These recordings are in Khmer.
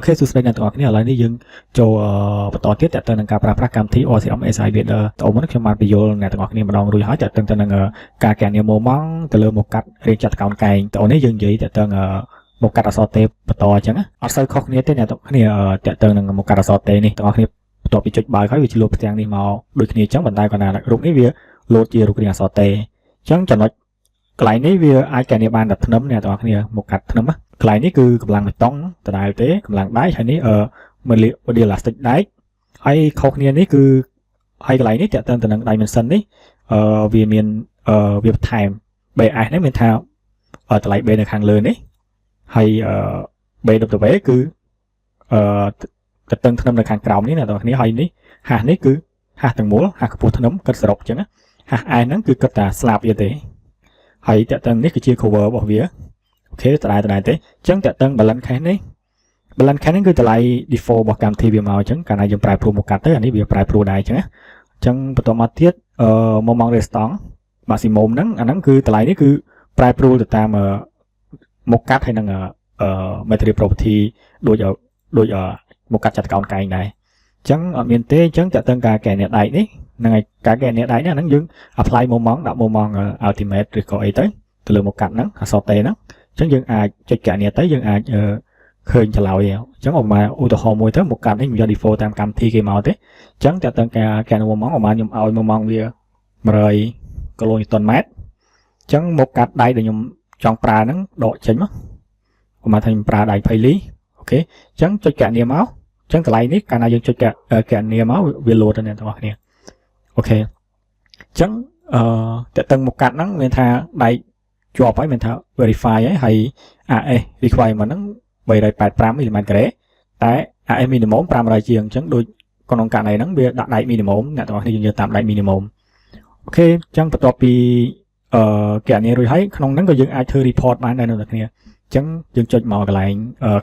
OK សួស្តីអ្នកទាំងអស់គ្នាឥឡូវនេះយើងចូលបន្តទៀតតើតើនឹងការប្រើប្រាស់កម្មវិធី RCM SI Builder តើមុនខ្ញុំបានពន្យល់អ្នកទាំងអស់គ្នាម្ដងរួចហើយតើតើទៅនឹងការគណនាម៉ូម៉ង់ទៅលើមុខកាត់រាងចតុកោណកែងតើនេះយើងនិយាយតើតើមុខកាត់អក្សរ T បន្តអញ្ចឹងអត់សូវខុសគ្នាទេអ្នកទាំងគ្នាតើតើនឹងមុខកាត់អក្សរ T នេះទាំងអស់គ្នាបន្ទាប់ពីចុចបើកហើយវាជាលោតផ្ទាំងនេះមកដូចគ្នាអញ្ចឹងប៉ុន្តែគាត់ថារូបនេះវាលោតជារូបរាងអក្សរ T អញ្ចឹងចំណុចកន្លែងនេះវាអាចគណនាបានតែធ្នឹមអ្នកទាំងអស់គ្នាមុខកាត់ធ្នឹមណាកន្លែងនេះគឺកម្លាំងបេតុងដដែលទេកម្លាំងដែកហើយនេះអឺ modulus elastic ដែកហើយខុសគ្នានេះគឺហើយកន្លែងនេះតើតើទៅនឹង dimension នេះអឺវាមានអឺវាបន្ថែម BS នេះមានថាតម្លៃ B នៅខាងលើនេះហើយអឺ BW គឺអឺទទឹងធ្នឹមនៅខាងក្រោមនេះអ្នកទាំងអស់គ្នាហើយនេះហាស់នេះគឺហាស់ទាំងមូលហាស់កម្ពស់ធ្នឹមគិតសរុបអញ្ចឹងហាស់ S ហ្នឹងគឺគិតតែស្លាបវាទេហើយតើតើនេះគឺជា cover របស់វា OK ដដែលដដែលទេអញ្ចឹងតើតឹង balance case នេះ balance case ហ្នឹងគឺតម្លៃ default របស់កម្មវិធីវាមកអញ្ចឹងកាលណាយើងប្រែប្រួលមកកាត់ទៅអានេះវាប្រែប្រួលដែរអញ្ចឹងណាអញ្ចឹងបន្តមកទៀតអឺ moment resistance maximum ហ្នឹងអាហ្នឹងគឺតម្លៃនេះគឺប្រែប្រួលទៅតាមមុខកាត់ហើយនឹងអឺ material property ដូចដូចមុខកាត់ចតុកោណកែងដែរអញ្ចឹងអត់មានទេអញ្ចឹងតើតឹងការកែអ្នកដែកនេះហ្នឹងហើយការកែអ្នកដែកនេះអាហ្នឹងយើង apply moment ដាក់ moment ultimate ឬក៏អីទៅទៅលើមុខកាត់ហ្នឹងអក្សរ T ហ្នឹងអញ្ចឹងយើងអាចចុចកណនីទៅយើងអាចឃើញចម្លើយអញ្ចឹងឧបមាឧទាហរណ៍មួយទៅមុខកាត់នេះខ្ញុំយក default តាមកម្មវិធីគេមកទេអញ្ចឹងតើតើការកណនីម៉ងឧបមាខ្ញុំឲ្យម៉ងវា100គីឡូញូតុនម៉ែត្រអញ្ចឹងមុខកាត់ដែកដែលខ្ញុំចង់ប្រើហ្នឹងដកចេញមកឧបមាថាខ្ញុំប្រើដែក20លី OK អញ្ចឹងចុចកណនីមកអញ្ចឹងកន្លែងនេះកាលណាយើងចុចកណនីមកវាលោតទៅអ្នកទាំងអស់គ្នា OK អញ្ចឹងអឺតើតឹងមុខកាត់ហ្នឹងមានថាដែកជាប់ហើយមានថា verify ហើយហើយ AS requirement ហ្នឹង 385មីលីម៉ែត្រការ៉េតែ AS minimum 500ជាងអញ្ចឹងដូចក្នុងករណីហ្នឹងវាដាក់ដែក minimum អ្នកទាំងអស់គ្នាយើងយកតាមដែក minimum OK អញ្ចឹងបន្ទាប់ពីអឺគណនារួចហើយក្នុងហ្នឹងក៏យើងអាចធ្វើ report បានដែរអ្នកទាំងគ្នាអញ្ចឹងយើងចុចមកកន្លែង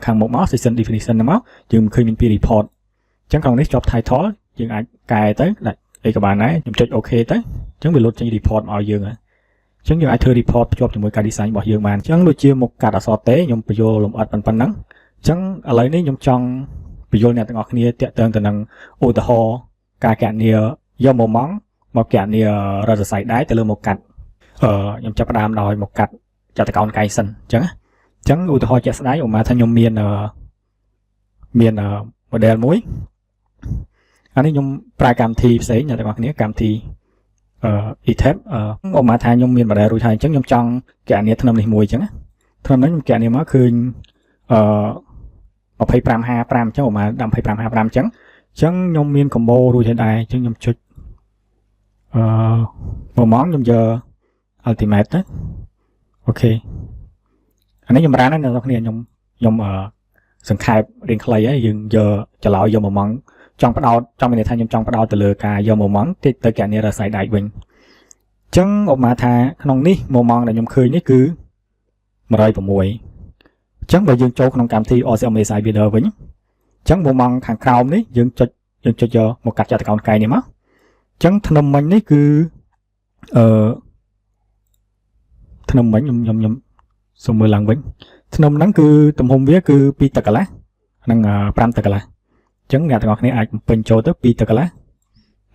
ខាងមុខមក section definition ហ្នឹងមកយើងឃើញមានពី report អញ្ចឹងក្នុងនេះជាប់ title យើងអាចកែទៅដាក់អីក៏បានដែរខ្ញុំចុច OK ទៅអញ្ចឹងវាលោតចេញ report មកឲ្យយើងហើយអញ្ចឹងយើងអាចធ្វើ report ភ្ជាប់ជាមួយការ design របស់យើងបានអញ្ចឹងដូចជាមុខកាត់អក្សរ T ខ្ញុំពន្យល់លម្អិតប៉ុណ្ណឹងអញ្ចឹងឥឡូវនេះខ្ញុំចង់ពន្យល់អ្នកទាំងអស់គ្នាតាក់ទងទៅនឹងឧទាហរណ៍ការគណនាយកម៉ូម៉ង់មកគណនារសរសៃដែកទៅលើមុខកាត់អឺខ្ញុំចាប់ផ្ដើមដោយមុខកាត់ចតុកោណកែងសិនអញ្ចឹងអញ្ចឹងឧទាហរណ៍ជាក់ស្ដែងឧបមាថាខ្ញុំមានមាន model មួយអានេះខ្ញុំប្រើកម្មវិធីផ្សេងអ្នកទាំងអស់គ្នាកម្មវិធីអឺ ETABS អឺឧបមាថាខ្ញុំមាន model រួចហើយអញ្ចឹងខ្ញុំចង់គណនាធ្នឹមនេះមួយអញ្ចឹងធ្នឹមនេះខ្ញុំគណនាមកឃើញអឺ2555អញ្ចឹងឧបមាដាក់2555អញ្ចឹងអញ្ចឹងខ្ញុំមាន combo រួចហើយដែរអញ្ចឹងខ្ញុំចុចអឺមួយម៉ោងខ្ញុំយក ultimate ទៅ OK អានេះខ្ញុំ run ហើយអ្នកនរគ្នាខ្ញុំខ្ញុំអឺសង្ខេបរៀងខ្លីហើយយើងយកច្រឡោយយកមួយម៉ោងចង់ផ្ដោតចង់មានន័យថាខ្ញុំចង់ផ្ដោតទៅលើការយកមួយម៉ោងតិចទៅគណនារស័យដែកវិញអញ្ចឹងឧបមាថាក្នុងនេះមួយម៉ោងដែលខ្ញុំឃើញនេះគឺ106អញ្ចឹងបើយើងចូលក្នុងកម្មវិធី RCM ACI Builder វិញអញ្ចឹងមួយម៉ោងខាងក្រោមនេះយើងចុចយើងចុចយកមកកាត់ចតុកោណកែងនេះមកអញ្ចឹងធ្នឹមមិញនេះគឺអឺធ្នឹមមិញខ្ញុំខ្ញុំខ្ញុំសូមមើលឡើងវិញធ្នឹមហ្នឹងគឺទំហំវាគឺ2ទឹកកន្លះនិង5ទឹកកន្លះអញ្ចឹងអ្នកទាំងអស់គ្នាអាចបំពេញចូលទៅ2ទឹកកន្លះ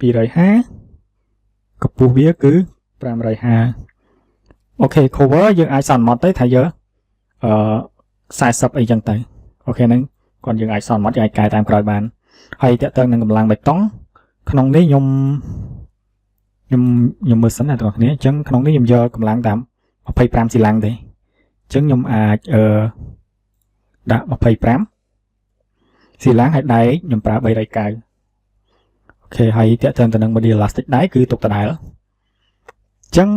250កម្ពស់វាគឺ550 OK cover យើងអាចសន្មត់ទៅថាយកអឺ40អីចឹងទៅ OK ហ្នឹងគាត់យើងអាចសន្មត់យើងអាចកែតាមក្រោយបានហើយតើតើនឹងកម្លាំងបេតុងក្នុងនេះខ្ញុំខ្ញុំខ្ញុំមើលសិនណាបងប្អូនគ្នាអញ្ចឹងក្នុងនេះខ្ញុំយកកម្លាំងតាម25ស៊ីឡាំងទេអញ្ចឹងខ្ញុំអាចអឺដាក់25ស៊ីឡាំងហើយដែកខ្ញុំប្រើ390 OK ហើយតើតើទៅនឹង modulus elastic ដែរគឺទុកដដែលអញ្ចឹង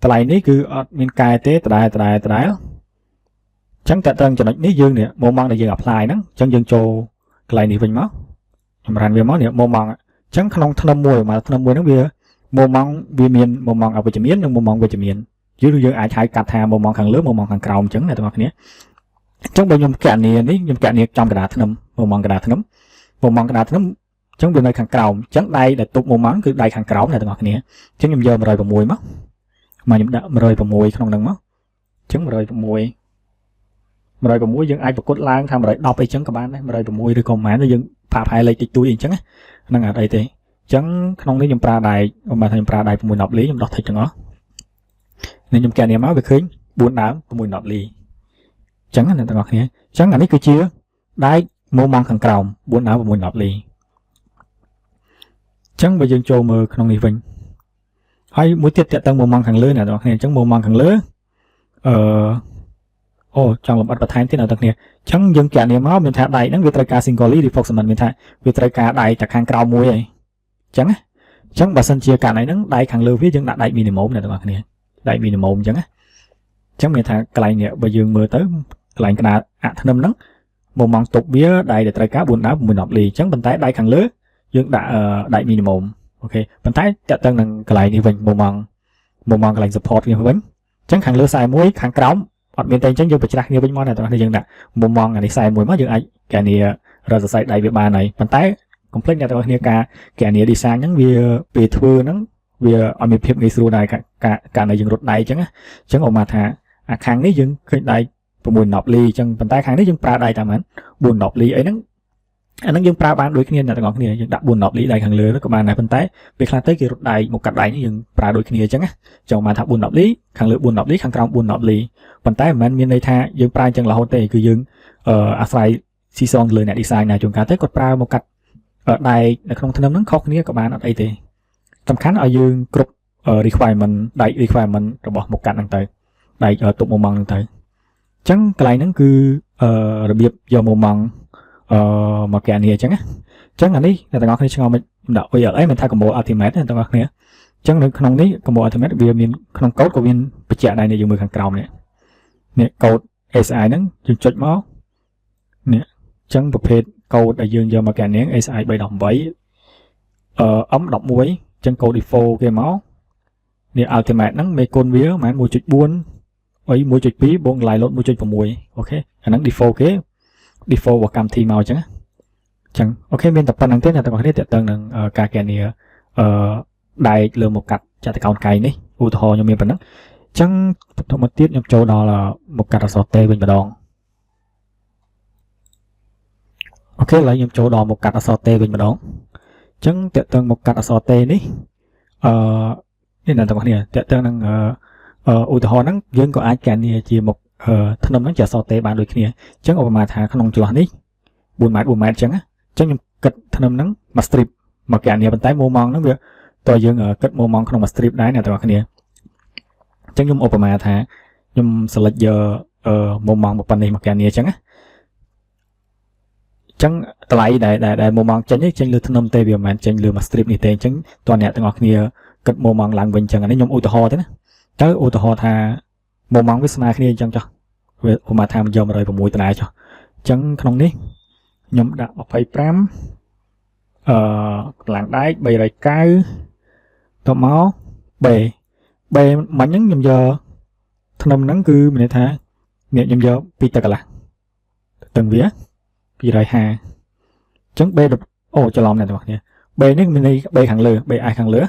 តម្លៃនេះគឺអត់មានកែទេដដែលដដែលដដែលអញ្ចឹងតើតើចំណុចនេះយើងនេះម៉ូម៉ង់ដែលយើង apply ហ្នឹងអញ្ចឹងយើងចូលកន្លែងនេះវិញមកខ្ញុំ run វាមកនេះម៉ូម៉ង់អញ្ចឹងក្នុងធ្នឹមមួយមកធ្នឹមមួយហ្នឹងវាម៉ូម៉ង់វាមានម៉ូម៉ង់អវិជ្ជមាននិងម៉ូម៉ង់វិជ្ជមានយើងយើងអាចហៅកាត់ថាម៉ូម៉ង់ខាងលើម៉ូម៉ង់ខាងក្រោមអញ្ចឹងអ្នកទាំងអស់គ្នាអញ្ចឹងបើខ្ញុំកណនានេះខ្ញុំកណនាចំកណ្ដាលធ្នឹមម៉ូម៉ង់កណ្ដាលធ្នឹមម៉ូម៉ង់កណ្ដាលធ្នឹមអញ្ចឹងវានៅខាងក្រោមអញ្ចឹងដៃដែលទប់ម៉ូម៉ង់គឺដៃខាងក្រោមអ្នកទាំងអស់គ្នាអញ្ចឹងខ្ញុំយក106មកមកខ្ញុំដាក់106ក្នុងហ្នឹងមកអញ្ចឹង106 106យើងអាចប្រកួតឡើងថា110អីចឹងក៏បានដែរ106ឬក៏ប្រហែលទៅយើងផាកផែលេខតិចតួចអីចឹងហ្នឹងអត់អីទេអញ្ចឹងក្នុងនេះខ្ញុំប្រើដែកឧបមាថាខ្ញុំប្រើដែក6 10លីខ្ញុំដោះ tick ទាំងអស់នេះខ្ញុំកែនេះមកវាឃើញ4ដើម6 10លីអញ្ចឹងអ្នកទាំងអស់គ្នាអញ្ចឹងអានេះគឺជាដែកម៉ូម៉ង់ខាងក្រោម4ដើម6 10លីអញ្ចឹងបើយើងចូលមើលក្នុងនេះវិញហើយមួយទៀតតាក់ទងម៉ូម៉ង់ខាងលើអ្នកទាំងអស់គ្នាអញ្ចឹងម៉ូម៉ង់ខាងលើអឺអូចង់លម្អិតបន្ថែមទៀតអ្នកទាំងគ្នាអញ្ចឹងយើងកណនាមកមានថាដែកហ្នឹងវាត្រូវការ single reinforcement មានថាវាត្រូវការដែកតែខាងក្រោមមួយឯងអញ្ចឹងណាអញ្ចឹងបើសិនជាករណីហ្នឹងដែកខាងលើវាយើងដាក់ដែក minimum អ្នកទាំងអស់គ្នាដែក minimum អញ្ចឹងណាអញ្ចឹងមានថាកន្លែងនេះបើយើងមើលទៅកន្លែងក្តារអធ្នឹមហ្នឹងម៉ូម៉ង់ទប់វាដែកដែលត្រូវការ4ដើម6 10លីអញ្ចឹងប៉ុន្តែដែកខាងលើយើងដាក់ដែក minimum OK ប៉ុន្តែតើតើនឹងកន្លែងនេះវិញម៉ូម៉ង់ម៉ូម៉ង់កន្លែង support វាវិញអញ្ចឹងខាងលើ41ខាងក្រោមអត់មានតែអញ្ចឹងយើងបញ្ច្រាស់គ្នាវិញមកអ្នកទាំងអស់គ្នាយើងដាក់មុំម៉ង់អានេះ41មកយើងអាចកណនីរកសរសៃដៃវាបានហើយប៉ុន្តែកុំភ្លេចអ្នកទាំងអស់គ្នាការកណនី design ហ្នឹងវាពេលធ្វើហ្នឹងវាអត់មានភាពងាយស្រួលដែរការការនៅយើងរត់ដៃអញ្ចឹងអញ្ចឹងអមថាអាខាងនេះយើងឃើញដៃ6 10លីអញ្ចឹងប៉ុន្តែខាងនេះយើងប្រើដៃតាមហ្នឹង4 10លីអីហ្នឹងអាហ្នឹងយើងប្រើបានដូចគ្នាអ្នកទាំងអស់គ្នាយើងដាក់4 10លីដៃខាងលើក៏បានដែរប៉ុន្តែពេលខ្លះទៅគេរត់ដៃមកកាត់ដៃនេះយើងប្រើដូចគ្នាអញ្ចឹងណាចង់បានថា4 10លីខាងលើ4 10លីខាងក្រោម4 10លីប៉ុន្តែមិនមែនមានន័យថាយើងប្រើអញ្ចឹងរហូតទេគឺយើងអាស្រ័យស៊ីសងលើអ្នក design ណាជួនកាលទៅគាត់ប្រើមកកាត់ដែកនៅក្នុងធ្នឹមហ្នឹងខុសគ្នាក៏បានអត់អីទេសំខាន់ឲ្យយើងគ្រប់ requirement ដែក requirement របស់មុខកាត់ហ្នឹងទៅដែកទប់ម៉ូម៉ង់ហ្នឹងទៅអញ្ចឹងកន្លែងហ្នឹងគឺរបៀបយកម៉ូម៉ង់មកកណនីអញ្ចឹងណាអញ្ចឹងអានេះអ្នកទាំងអស់គ្នាឆ្ងល់មិនដាក់ VLA មិនថា combo ultimate អ្នកទាំងអស់គ្នាអញ្ចឹងនៅក្នុងនេះ combo ultimate វាមានក្នុងកូដក៏មានបញ្ជាក់ដែរនេះយើងមើលខាងក្រោមនេះនេះកូដ ACI ហ្នឹងយើងចុចមកនេះអញ្ចឹងប្រភេទកូដដែលយើងយកមកកណនា ACI 318 M11 អញ្ចឹងកូដ default គេមកនេះ ultimate ហ្នឹងមេគុណវាប្រហែល1.4អី1.2បូក live load 1.6 OK អាហ្នឹង default គេ default របស់កម្មវិធីមកអញ្ចឹងអញ្ចឹង OK មានតែប៉ុណ្្នឹងទេអ្នកទាំងអស់គ្នាតើតើនឹងការកណនាអឺដែកលើមកកាត់ចតុកោណកែងនេះឧទាហរណ៍ខ្ញុំមានប៉ុណ្ណឹងអញ្ចឹងបន្តមកទៀតខ្ញុំចូលដល់មកកាត់អក្សរ T វិញម្ដង OK ឥឡូវខ្ញុំចូលដល់មកកាត់អក្សរ T វិញម្ដងអញ្ចឹងតើតើមកកាត់អក្សរ T នេះអឺនេះអ្នកទាំងអស់គ្នាតើតើនឹងឧទាហរណ៍ហ្នឹងយើងក៏អាចកណនាជាមុខធ្នឹមហ្នឹងជាអក្សរ T បានដូចគ្នាអញ្ចឹងឧបមាថាក្នុងចន្លោះនេះ4ម៉ែត្រ4ម៉ែត្រអញ្ចឹងអញ្ចឹងខ្ញុំគិតធ្នឹមហ្នឹងមួយ strip មកកណនាប៉ុន្តែម៉ូម៉ង់ហ្នឹងវាតើយើងគិតម៉ូម៉ង់ក្នុងមួយ strip ដែរអ្នកទាំងអស់គ្នាអញ្ចឹងខ្ញុំឧបមាថាខ្ញុំ select យកម៉ូម៉ង់ប៉ុណ្ណេះមកកណនាអញ្ចឹងណាអញ្ចឹងតម្លៃដែលដែលម៉ូម៉ង់ចេញចេញលើធ្នឹមទេវាមិនមែនចេញលើមួយ strip នេះទេអញ្ចឹងតើអ្នកទាំងអស់គ្នាគិតម៉ូម៉ង់ឡើងវិញអញ្ចឹងអានេះខ្ញុំឧទាហរណ៍ទេណាទៅឧទាហរណ៍ថាម៉ូម៉ង់វាស្មើគ្នាអញ្ចឹងចុះវាឧបមាថាមកយក106ដុល្លារចុះអញ្ចឹងក្នុងនេះខ្ញុំដាក់25កម្លាំងដែក390តមក B B មិញហ្នឹងខ្ញុំយកធ្នឹមហ្នឹងគឺមានន័យថានេះខ្ញុំយក2ទឹកកន្លះតឹងវា250អញ្ចឹង B អូច្រឡំអ្នកទាំងអស់គ្នា B នេះមានន័យ B ខាងលើ B S ខាងលើអ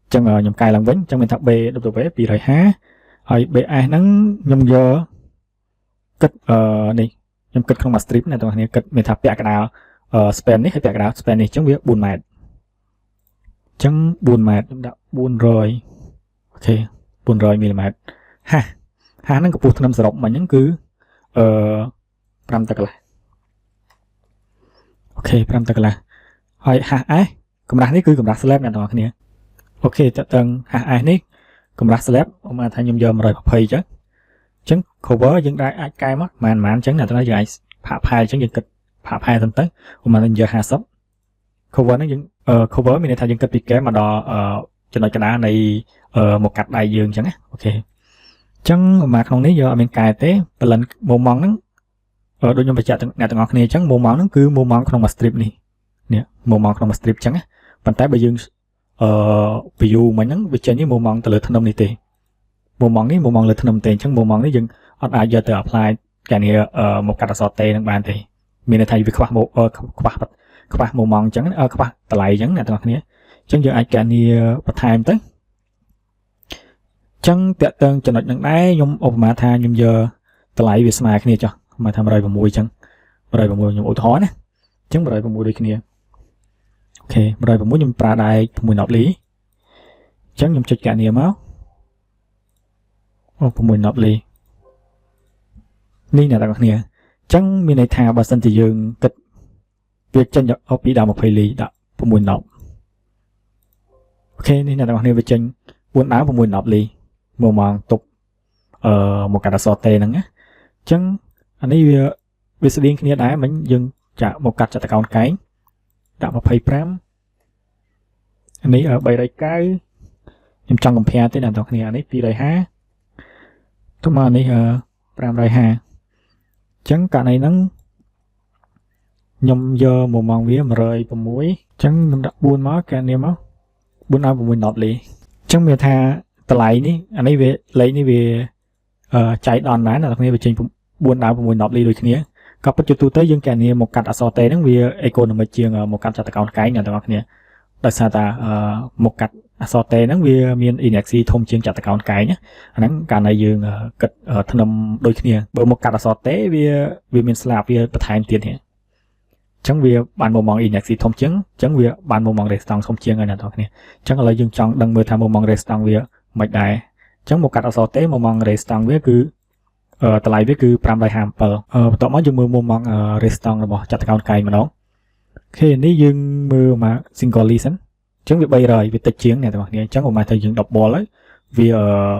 ញ្ចឹងខ្ញុំកែឡើងវិញអញ្ចឹងមានថា B W 250ហើយ BS ហ្នឹងខ្ញុំយកគិតអឺនេះខ្ញុំគិតក្នុងមួយ strip អ្នកទាំងអស់គ្នាគិតមានថាពាក់កណ្ដាល span នេះហើយពាក់កណ្ដាល span នេះអញ្ចឹងវា4ម៉ែត្រអញ្ចឹង4ម៉ែត្រខ្ញុំដាក់400 OK 400មីលីម៉ែត្រហាហាហ្នឹងកម្ពស់ធ្នឹមសរុបមិញហ្នឹងគឺអឺ5តកន្លះ OK 5តកន្លះហើយ HS កម្រាស់នេះគឺកម្រាស់ slab អ្នកទាំងអស់គ្នា OK តើតឹង HS នេះកម្រាស់ slab ឧបមាថាខ្ញុំយក120អញ្ចឹងអញ្ចឹង cover យើងដែរអាចកែមកប៉ុន្មានប៉ុន្មានអញ្ចឹងអ្នកទាំងយើងអាចផាកផែអញ្ចឹងយើងគិតផាកផែទៅទៅឧបមាយើងយក50 cover ហ្នឹងយើង cover មានន័យថាយើងគិតពីកែមកដល់ចំណុចកណ្ដាលនៃមកកាត់ដៃយើងអញ្ចឹងណា OK អញ្ចឹងឧបមាក្នុងនេះយកអត់មានកែទេបលិនម៉ូម៉ង់ហ្នឹងដូចខ្ញុំបញ្ជាក់អ្នកទាំងអស់គ្នាអញ្ចឹងម៉ូម៉ង់ហ្នឹងគឺម៉ូម៉ង់ក្នុងមួយ strip នេះនេះម៉ូម៉ង់ក្នុងមួយ strip អញ្ចឹងណាប៉ុន្តែបើយើងអឺ view មិញហ្នឹងវាចេញម៉ូម៉ង់ទៅលើធ្នឹមនេះទេម៉ូម៉ង់នេះម៉ូម៉ង់លើធ្នឹមទេអញ្ចឹងម៉ូម៉ង់នេះយើងអត់អាចយកទៅ apply កានេះមកកាត់អក្សរ T នឹងបានទេមានន័យថាវាខ្វះមកខ្វះខ្វះម៉ូម៉ង់អញ្ចឹងខ្វះតម្លៃអញ្ចឹងអ្នកទាំងអស់គ្នាអញ្ចឹងយើងអាចកណនីបន្ថែមទៅអញ្ចឹងតកតើងចំណុចនឹងដែរខ្ញុំឧបមាថាខ្ញុំយកតម្ តម្លៃវាស្មើគ្នាចុះមកថា106អញ្ចឹង106ខ្ញុំឧទាហរណ៍ណាអញ្ចឹង106ដូចគ្នា OK 106ខ្ញុំប្រើដែក6 10លីអញ្ចឹងខ្ញុំចុចកណនីមកអូ6 10លីនេះអ្នកទាំងអស់គ្នាអញ្ចឹងមានន័យថាបើសិនជាយើងគិតវាចេញពីដល់20លីដាក់6 10 OK នេះអ្នកទាំងអស់គ្នាវាចេញ4ដើម6 10លីមួយម៉ោងទប់មកកាត់អក្សរ T ហ្នឹងណាអញ្ចឹងអានេះវាវាស្តៀងគ្នាដែរមិញយើងចាក់មកកាត់ចតុកោណកែងដាក់25អានេះ390ខ្ញុំចង់ compare ទេអ្នកទាំងគ្នាអានេះ250ទៅមកនេះ550អញ្ចឹងករណីហ្នឹងខ្ញុំយកមួយម៉ោងវា106អញ្ចឹងខ្ញុំដាក់4មកកែនេះមក4ដល់6 10លីអញ្ចឹងមានថាតម្លៃនេះអានេះវាលេខនេះវាអឺចៃដន្យដែរអ្នកទាំងគ្នាវាចេញ4ដល់6 10លីដូចគ្នាក៏ពិតជាទូទៅយើងកែនេះមកកាត់អក្សរ T ហ្នឹងវា economic ជាងមកកាត់ចតុកោណកែងអ្នកទាំងអស់គ្នាដោយសារតាមកកាត់អក្សរ T ហ្នឹងវាមាន inertia ធំជាងចតុកោណកែងអាហ្នឹងកាលណាយើងគិតធ្នឹមដូចគ្នាបើមកកាត់អក្សរ T វាវាមានស្លាបវាបន្ថែមទៀតនេះអញ្ចឹងវាបានម៉ូម៉ង់ inertia ធំជាងអញ្ចឹងវាបានម៉ូម៉ង់ résistance ធំជាងហើយអ្នកទាំងគ្នាអញ្ចឹងឥឡូវយើងចង់ដឹងមើលថាម៉ូម៉ង់ résistance វាមិនដែរអញ្ចឹងមកកាត់អក្សរ T ម៉ូម៉ង់ résistance វាគឺតម្លៃវាគឺ557បន្ទាប់មកយើងមើលម៉ូម៉ង់ résistance របស់ចតុកោណកែងម្ដង OK នេះយើងមើលមក single លីសិនអញ្ចឹងវា300វាតិចជាងអ្នកទាំងអស់គ្នាអញ្ចឹងឧបមាថាយើង double ហើយវា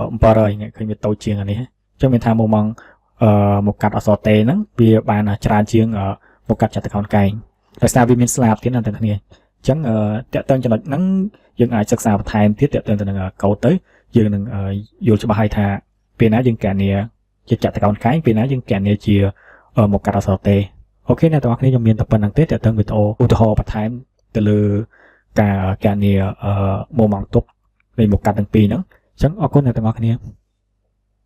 700នេះឃើញវាតូចជាងអានេះអញ្ចឹងមានថាម៉ូម៉ង់មកកាត់អក្សរ T ហ្នឹងវាបានច្រើនជាងមកកាត់ចតុកោណកែងដោយសារវាមានស្លាបទៀតណាទាំងគ្នាអញ្ចឹងតកតើចំណុចហ្នឹងយើងអាចសិក្សាបន្ថែមទៀតតកតើទៅនឹងកូដទៅយើងនឹងយល់ច្បាស់ហើយថាពេលណាយើងកណនាជាចតុកោណកែងពេលណាយើងកណនាជាមកកាត់អក្សរ T OK អ្នកទាំងអស់គ្នាខ្ញុំមានតែប៉ុណ្្នឹងទេតើតើវីដេអូឧទាហរណ៍បន្ថែមទៅលើការកណនាម៉ូម៉ង់ទប់នៃមុខកាត់ទាំងពីរហ្នឹងអញ្ចឹងអរគុណអ្នកទាំងអស់គ្នា។